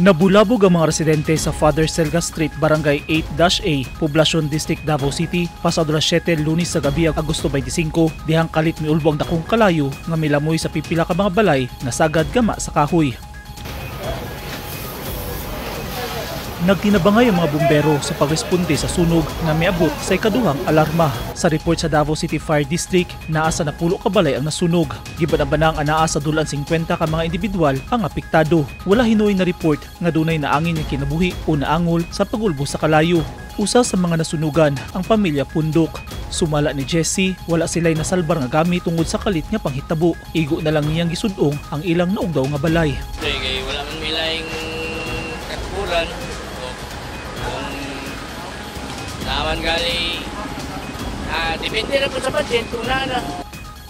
Nabulabog ang mga residente sa Father Selga Street, Barangay 8-A, Poblacion District, Davao City, pasado alas 7 Lunes sa gabi, Agosto 25, dihang kalit miulbo ang dakong kalayo nga milamoy sa pipila ka mga balay nga sagad gama sa kahoy. Nagtinabangay ang mga bumbero sa pagresponde sa sunog nga miabot sa ikaduhang alarma. Sa report sa Davao City Fire District, naa sa napulo ka balay ang nasunog. Giban-abanang anaa sa dulan 50 ka mga individual ang apektado. Wala hinuoy na report nga dunay naangin nga kinabuhi o naangol sa pagulbo sa kalayo. Usa sa mga nasunugan ang pamilya Pundok. Sumala ni Jesse, wala sila'y nasalbar nga gamit tungod sa kalit nga panghitabo. Igo na lang niyang gisudong ang ilang naugdaw nga balay. Kay wala man milaing katukuran. Kung naman gali, depende na po sa budget kung naa na.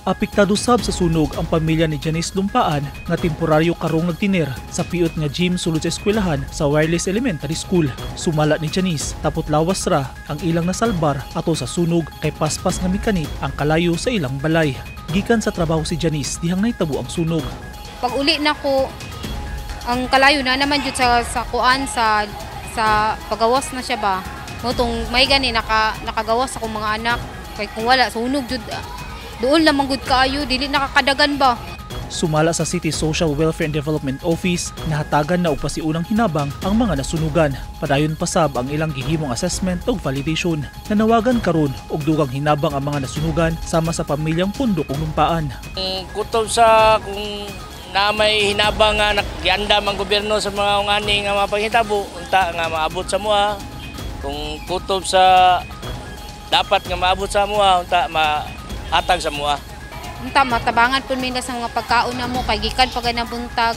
Apektado sab sa sunog ang pamilya ni Janice Lumpaan nga temporaryo karong nagtiner sa piot nga gym sulod sa eskwelahan sa Wireless Elementary School. Sumala ni Janice, tapot lawas ra ang ilang nasalbar ato sa sunog kay paspas nga mikanit ang kalayo sa ilang balay. Gikan sa trabaho si Janice dihang nahitabo ang sunog. Pag uli na ko, ang kalayo na naman jud sa kuan sa pagawas na siya ba. Mo tong may gani nakagawas akong mga anak kay kung wala, sunog jud. Doon lamang gud kaayo, dili nakakadagan ba. Sumala sa City Social Welfare and Development Office, nahatagan na og pasiunang hinabang ang mga nasunugan. Padayon pasab ang ilang gihimong assessment ug validation. Nanawagan karon og dugang hinabang ang mga nasunugan sama sa pamilyang Pundok ug Lumpaan. Kung kutob sa kung na may hinabang nga nagyandam ang gobyerno sa mga ungani nga mga panghitabo, unta nga maabot sa mua. Kung kutob sa dapat nga maabot sa mua, unta mahatag sa mua. Unta matabangan pud mi sa mga pagkaon namo kay gikan pa kay buntag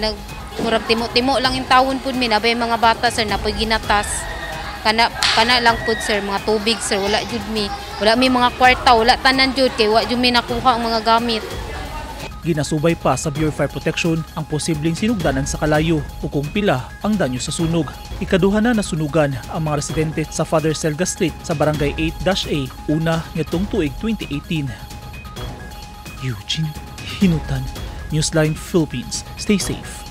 nag murag timo-timo lang in tawon pud mi nabay mga bata, sir, napoy ginatas. Kana kana lang pud, sir, mga tubig, sir, wala jud mi. Wala mi mga kwarta, wala tanan jud kay wa jud mi nakuha ang mga gamit. Ginasubay pa sa Bureau of Fire Protection ang posibleng sinugdanan sa kalayo o kung pila ang danyo sa sunog. Ikaduha na nasunugan ang mga residente sa Father Selga Street sa Barangay 8-A una ngadtong tuig 2018. Eugene Hinutan, Newsline Philippines. Stay safe.